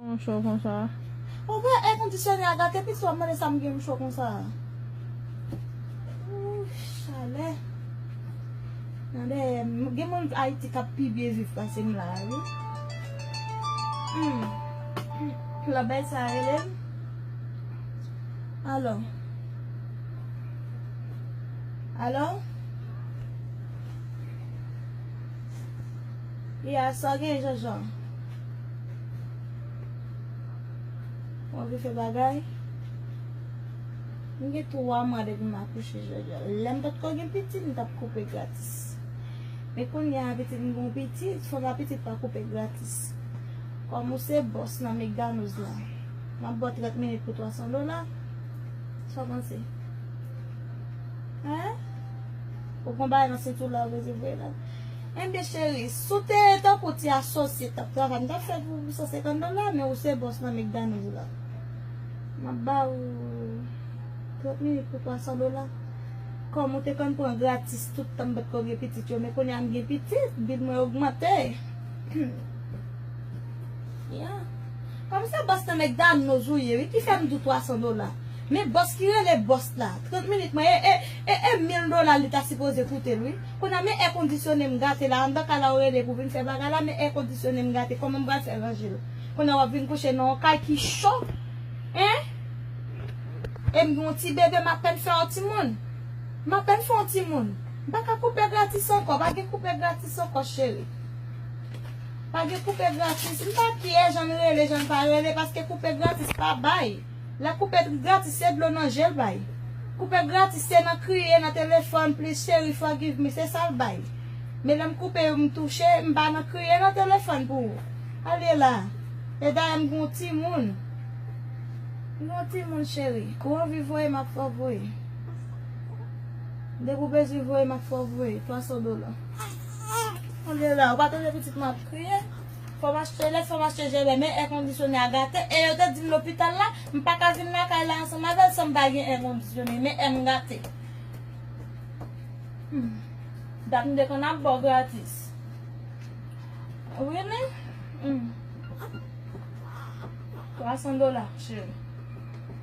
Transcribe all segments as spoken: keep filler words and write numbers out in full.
Yon cho konsa. Ou wè èkondisyonè a gate pitit w ap mande sa m gen yon cho konsa. Ou chalè. Nan dèyè m, gen moun Ayiti k ap pi byen viv pase m la wi. Hmm. Lòt bagay sa rele m. Alo. Alo? Ya, sa w gen, Jojo? W anvi fè bagay? M gen twa mwa depi m akouche, Jojo. Lè m potko gen pitit, m t ap koupe gratis. Men kounye a pitit m gon pitit, fò pa pitit pa koupe gratis. Kòm ou se bòs nan McDonald's la, m ap ba w trant minit pou twa san dola. Sa w panse? Hein? Ou gon bagay nan senti w la, ou bezwen voye la. Enben, cheri, si w te tankou ti asosye t ap travay, m t ap fè l pou san senkant dola, men ou se bòs nan McDonald's la. M ap ba ou trant minit pou twa san dola. Kòm ou te konn pran gratis tout tan m potko gen pitit yo, men kounye a m gen pitit, bil mwen ogmante. Ya. Kòm se bòs nan McDonald's ou ye, wi, ki fè m di w twa san dola. Men bòs ki rele bòs la, trant minit mwen, e, e, e, e mil dola li ta sipoze koute l, wi. Kounye a, men èkondisyone m gate la, anndan kay la ou rele pou vin fè bagay la, men èkondisyone m gate, kòman m pral fè ranje l? Kounye a w ap vin kouche nan yon kay ki cho, en? E m gen yon ti bebe, m apèn fè yon timoun. M apèn fè yon timoun. M pa ka koupe gratis ankò, pa gen koupe gratis ankò, cheri. Pa gen koupe gratis. M pa kè jan l rele, jan l pa rele, paske koupe gratis pa bay. Lè koupe gratis, se dlo nan je l bay. Koupe gratis, se nan kriye nan telefòn, "Please, cheri, forgive me," se sa l bay. Men lè m koupe, m touche, m pa nan kriye nan telefòn pou ou. Ale la. E dayè, m gen yon timoun. M gen yon timoun, cheri. Ou anvi voye, m ap fè w voye. Depi w bezwen voye, m ap fè w voye. Twa san dola. Ale la. Ou pa tande pitit mwen ap kriye? Fò m achte lèt, fò m achte jele, men èkondisyone a gate. E yo te di m lopital la, m pa ka vin lakay la ansanm avè l san m pa gen èkondisyone. Men è m gate. Hmm. Dat m te konn ap ba w gratis. Really? Hmm. Twa san dola, cheri.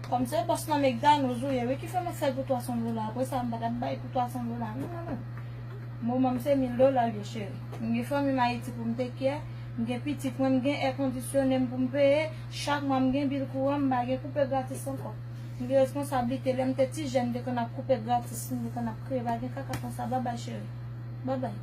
Kòm se bòs nan McDonald's ou ye, wi, ki fè m ap fè l pou twa san dola. Apre sa, m pa t ap bay pou twa san dola, non, non, non. Moman m se mil dola l ye, cheri. M gen fanmi m Ayiti pou m take care. M gen pitit mwen, m gen èkondisyone m pou m peye. Chak mwa, m gen bil kouran, m pa gen koupe gratis ankò. M gen responsablite. Lè m te ti jèn, m te konn ap koupe gratis, m te konn ap kriye. Pa gen kaka konsa. Babay, cheri. Babay.